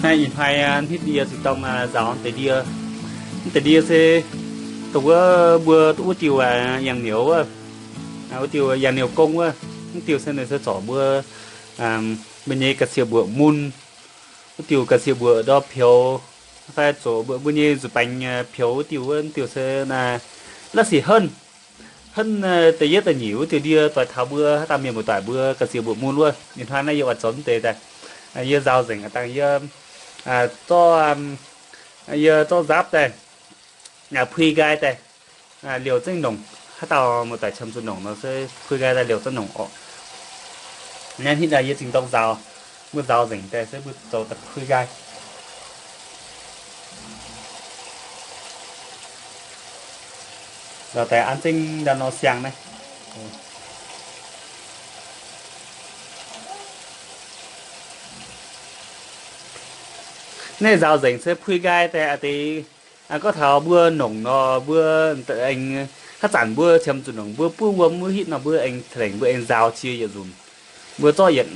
Ih hnoi hitv yie cingx dorng nzaaux deix ndie. Mv deix ndie se dongh wuov mbuo wuov diuh yangh niouz wuov, wuov diuh yangh niouz gong wuov. Mv diuh se ninh se zorc mbuo, mbuo nyei ga'sie mbuoqc mun, wuov diuh ga'sie mbuoqc ndor pioux, fai zoux mbuo, mbuo nyei nzuih baengx pioux wuov diuh wuov. Mv diuh se naaiv, la'sic henv, henv da'yietv da'nyeic wuov diuh ndie doix taux mbuo haaix dauh mienh muoz-doic mbuo ga'sie mbuoqc mun wuov. Ih hnoi naaiv yie oix zoux mv deix daaih, yie nzaaux nzengc dangh yie, zorqv, yie zorqv nzapv daaih, puix nqaai daaih, liouh zengv nongc. Haaix dauh muoz-doic qiemx zuqc nongc nor se puix nqaai daaih liouh zengv nongc orqc. Naaiv hitv yie cingx dorng nzaaux, mbuo nzaaux nzengc daaih se mbuo zoux daaih puix nqaai. Nzaaux daaih an zengv ndau nor siang naaiv. Naaiv nzaaux nzengc se puix nqaai daaih a'deix. Gorngv taux mbuo nongc nor, mbuo aengx, haaix zanc mbuo qiemx zuqc nongc, mbuo buov wuom wuov hitv nor, mbuo aengx ca'lengc mbuo aengx nzaaux cie yietc nzunc. Mbuo zorqv yietc,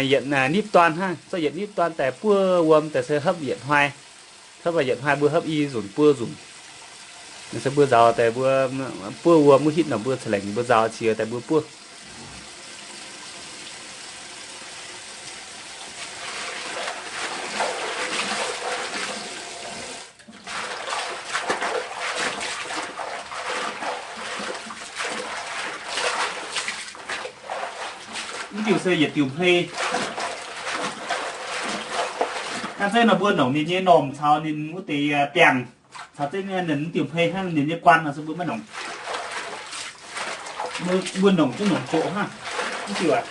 yietc nipv dorn hnangv, zorqv yietc nipv dorn daaih buov wuom daaih se hopv yietc hnoi. Hopv yietc hnoi mbuo hopv i nzunc buov nzunc. Se mbuo nzaaux daaih mbuo buov wuom wuov hitv nor, mbuo ca'lengc mbuo nzaaux cie daaih mbuo buov. Mv diuh se yietc diuh hmei. Hnangv zeiv nor mbuo nongc ninh nyei normh caux ninh wuov deix biangh, caux zeiv ninh diuh hmei hnangv, ninh nyei guan nor se mbuo maiv nongc. Mbuo nongc duqv nongc zoqc hnangv. Mv diuh aac.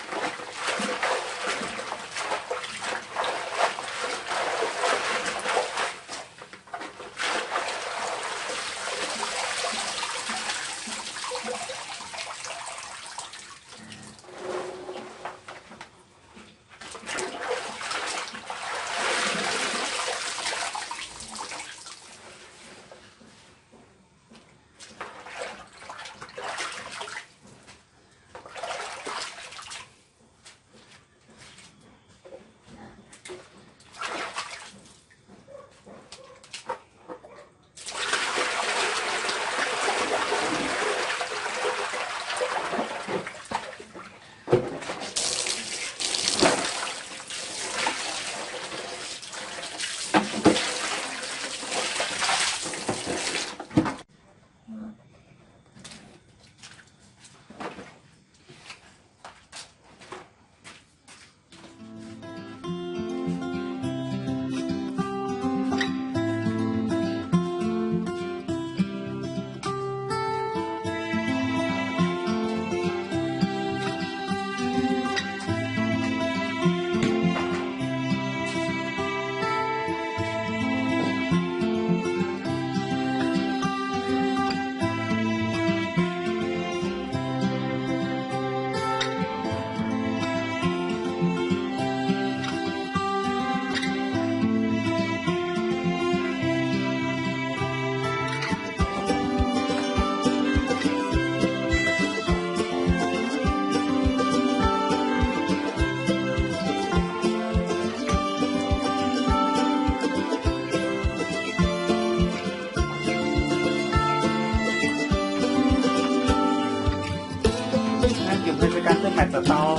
Naaiv jiex mbuo se gan duqv maengc daaih dau,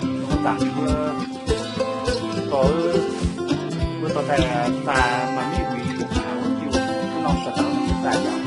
mbuo zaangc mbuo dorh, mbuo dorh daaih daaih maaih miv huix, wuov norm daaih dau daaih yaac.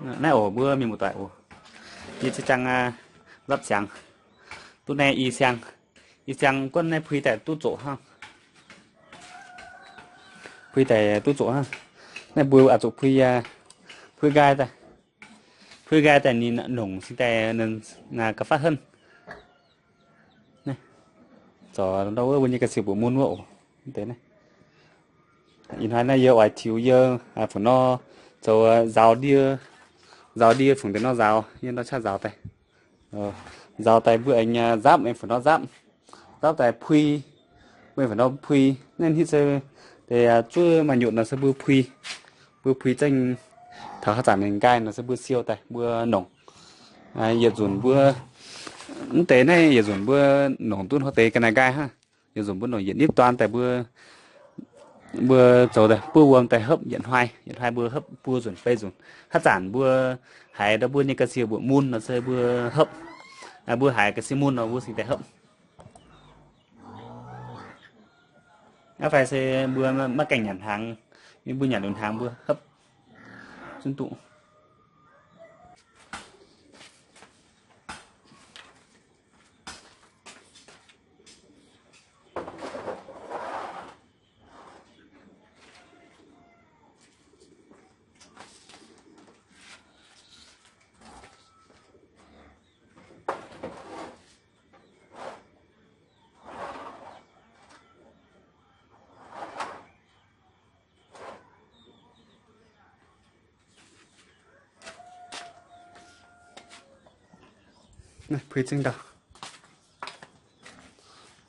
Naaiv oc, mbuo mienh muoz-doic oc, yie ziex jaang nzapv siangx, duqv naaiv i siang, i siang guonv naaiv puix daaih duqv zoqc hnangv. Puix daaih duqv zoqc hnangv. Naaiv mbuo aqc zuqc puix, puix nqaai daaih, puix nqaai daaih ninh nongc cingx daaih ga'faav henv. Zorc ndau wuov mbuo nyei ga'sie mbuoqc mun wuov oc. Ih hnoi naaiv yie oix tiux yie fungc nor zoux nzaaux ndie, nzaaux ndie fungc deix nor nzaaux, yie nor qaqv nzaaux daaih. Nzaaux daaih mbuo aengx nzapv, aengx fungc nor nzapv, nzapv daaih puix, mbuo aengx fungc nor puix. Naaiv hitv se deix zuov maaih nyutc nor se mbuo puix, mbuo puix zengv taux haaix zanc ninh nqaai nor se mbuo siou daaih mbuo nongc. Yietc nzunc mbuo mv deix naaiv yietc nzunc mbuo nongc duqv hnoi deix ga'naaiv nqaai hnangv. Yietc nzunc mbuo nongc yietc nipv duan daaih mbuo, mbuo zoux daaih buov wuom daaih hopv yietc hnoi, yietc hnoi mbuo hopv buo nzunc fei nzunc. Haaix zanc mbuo haiz ndau mbuo nyei ga'sie mbuoqc mun nor se mbuo hopv. Mbuo haiz ga'sie mun nor mbuo cingx daaih hopv. Aav fai se mbuo maiv gaengh nyanc hnaangx, mbuo nyanc liuz hnaangx mbuo hopv zunv duqv. Puix zengv ndau,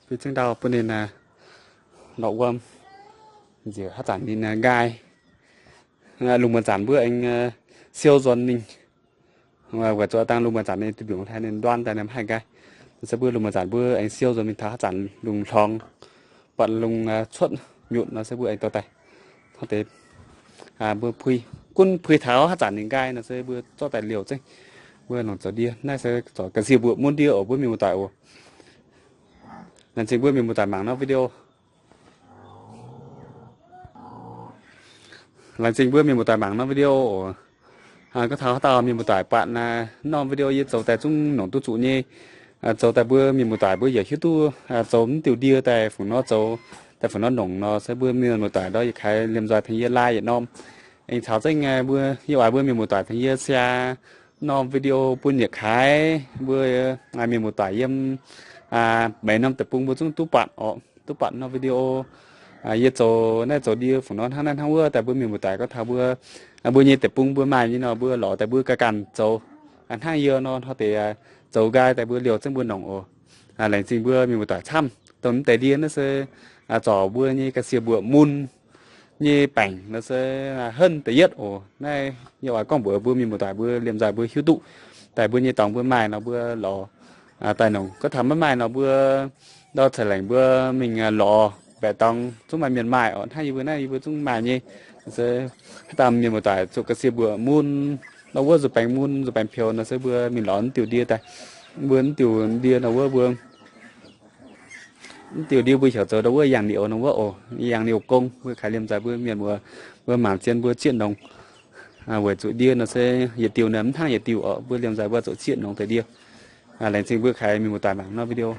puix zengv ndau bun ninh lorz wuom, nziec haav zanc ninh nqaai. Lungh muonz zanc mbuo aengx siou nzuonx mingh. Weic zuqc dangh lungh muonz zanc ninh duih mbiungc hlaax ninh nduan daaih ninh mv haih nqaai. Se mbuo lungh muonz zanc mbuo aengx siou nzuonx mingh taux haav zanc lungh hlorngx, buatc lungh cuotv nyutc nor se mbuo aengx dorh daaih, hnangv deix mbuo puix, gunv puix taux haav zanc ninh nqaai nor se mbuo zorqv daaih liouh zengv, mbuo nongc zoux ndie. Naaiv se zorc ga'sie mbuoqc mun ndie oc mbuo mienh muoz-doic oc. Laengz zingh mbuo mienh muoz-doic mangc norm video. Laengz zingh mbuo mienh muoz-doic mangc norm video oc. Gorngv taux haaix dauh mienh muoz-doic buatc norm video yie zoux daaih zungv nongc duqv zuqc nyei, zoux daaih mbuo mienh muoz-doic mbuo yaac hiuv duqv zoux mv diuh ndie daaih fungc nor zoux, daaih fungc nor nongc nor se mbuo mienh muoz-doic ndau yietc kaaix liemh nzoih tengx yie like yietc norm. Aengx caux zengv mbuo, yie oix mbuo mienh muoz-doic tengx yie share norm video bun yietc kaaix mbuo mienh muoz-doic yiem meix norm deic-bung mbuo zungv duqv buatc oc, duqv buatc norm video. Yie zoux naaiv zoux ndie fungc nor hnangv naaiv hnangv wuov daaih mbuo mienh muoz-doic gorngv taux mbuo, mbuo nyei deic-bung mbuo maaih nyei nor mbuo lorz daaih mbuo ganh ganh zoux. Hnangv yie nor hnoi deix zoux nqaai daaih mbuo liouh zengv mbuo nongc oc. Laengz zingh mbuo mienh muoz-doic camv. Dongh mv deix ndie naaiv se zorc mbuo nyei ga'sie mbuoqc mun nyei baengc nor se henv da'yietv oc. Naaiv yie oix gorngv mbuox mbuo mienh muoz-doic mbuo liemh nzoih mbuo hiuv duqv daaih mbuo nyei dorngx mbuo maaih nor mbuo lorz daaih nongc. Gorngv taux maiv maaih nor mbuo ndau ceix lengc mbuo mingh lorz mbaeqc dorngx zungv maaih mienh maaih oc. Hnangv yie mbuo naaiv yie mbuo zungv maaih nyei. Se haaix dauh mienh muoz-doic zuqc ga'sie mbuoqc mun nor wuov nzuih baengx mun nzuih baengx peux nor se mbuo mingh lorz mv diuh ndie daaih. Mbuo mv diuh ndie nor wuov mbuo mv diuh ndie mbuo heuc zoux ndau wuov yangh niuc nor wuov oc, yangh niuc gong. Mbuo kaaix liemh nzoih mbuo mienh muoz mbuo mangc zien mbuo zieqv nongx. Weic zuqc ndie nor se yietc diuh nor mv hnangv yietc diuh oc, mbuo liemh nzoih mbuo zuqc zieqv nongx deix ndie. Laengz zingh mbuo kaaix mienh muoz-doic mangc norm video.